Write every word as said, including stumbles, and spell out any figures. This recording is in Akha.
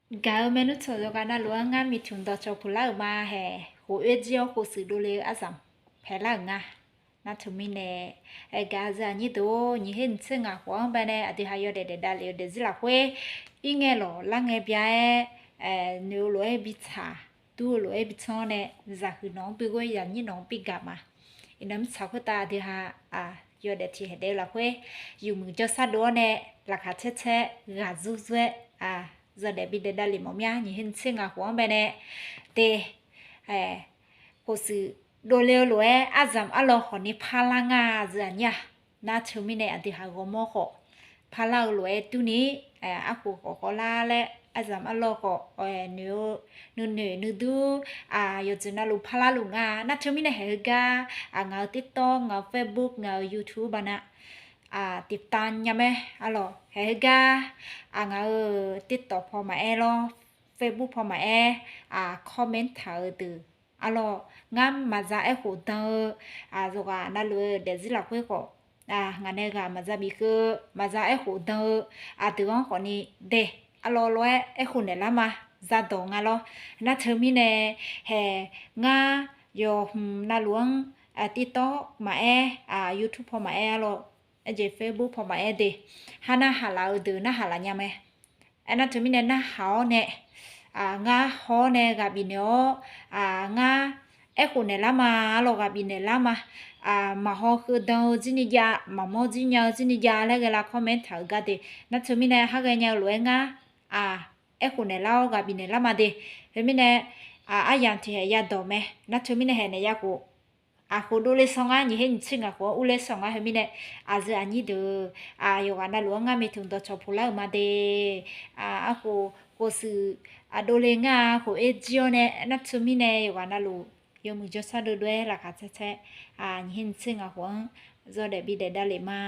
Gaq-eu maernmr tsawq yawqghaq navluf-anr ngar miqtmq dawqcawq puqlar-euq ma haeq. Khof oer jir-awr khofshuif dovle-eu aryamq paeqlar-euq nga. Nar teumirnae, aer gaq aqyuif aqnyir deuq-or, nyiq her nyiq tser ngaq khof-anr baenae aqdui ha yawdaef daef davlef-eu daefzir lafkhoer, ir ngae lawq lar ngae bya-aer, noeq-eu lof-aer bitsaq, dur-eu lof-aer bitsanr nae, zaqhuiq nawq-anr bi ghoer, zaqnyir nawq-anr bi gaq ma. Iqnan mirtsaq khoertav aqdui ha yawdaef tiqhaeq daef-eu lafkhoer, yawmuiq jawrshar dov-awr nae, laqkhaq caer caer ghaq zur zur-aer, yawdaef bi daef davlef mawf mya. Nyiq her nyiq tser ngaq khof-anr baenae, de, khofshuif dovle-eu lof-aer aryamq arlawr khawfni parlar nga, aqyuif aqnyir-aq. Nar teumirnae aqdui ha ghawrmawr khawf parlar-eu lof-aer durni, arkhof khawf khawvlar laer aryamq arlawr khawf noeq-eu, nuinoeq nuidur, yawqjeq navluf parlar luf nga. Nar teumirnae haeq heugar, ngaq-euq TikTok, ngaq-euq Facebook, ngaq-euq YouTube baqna, tiqtav nya mae. Arlawq haeq heugar, ngaq-euq TikTok paw maqaer lawr, Facebook paw maqaer, comment taq-eu deuq, arlawq ngar maqza aerkhof dan-eu, yawqghaq navluf-eu daefzir lafkhoer khawf, ngaq nae ghaq maqza bif keuv maqza aerkhof dan-eu, aqdui-anr khawfni de, arlawr lof-aer aerkhof naeqlar ma, zadawq nga lawr. Nar teumirnae haeq ngar yawqhmq navluf-anr, TikTok maqaer, YouTube paw maqaer, arlawq aerjeq Facebook paw maqaer de, ha narhaq laf-eu deuq narhaq laf nya mae. Aernar teumirnae narhaq-awr nae, ngar haw-awr nae ghaq bifnaeq-awr, ngar aerkhof naeqlar ma, arlawq ghaq bifnaeq lar ma. Maqhaw keuv dan-eu jir ni jav, maqmawr jir nya-eu jir ni jav laer ghae lar comment taq-euq gar de. Nar teumirnae har ghaenya-eu lof-aer ngar, aq, aerkhof naeqlar-awr ghaq bifnaeq lar ma de. Khoermirnae, aryamq tiqhaeq yadawq mae. Nar teumirnae haeq naeq ya khof, aqkhof dovle sanr ngar, nyiq her nyiq tser ngaq khof-anr urler sanr ngar. Khoermirnae aqyuif aqnyir deuq, yawqghaq navluf-anr ngar miqtmq dawqcawq puqlar-euq ma de. Arkhof khofshuif dovle ngar-a, khof oer jir-awr nae, nar teumirnae yawqghaq navluf yawmuiq jawrshar dovdov-aer laqkhaq caer caer, nyiq her nyiq tser ngaq khof-anr yawdaef bi daef davlef ma.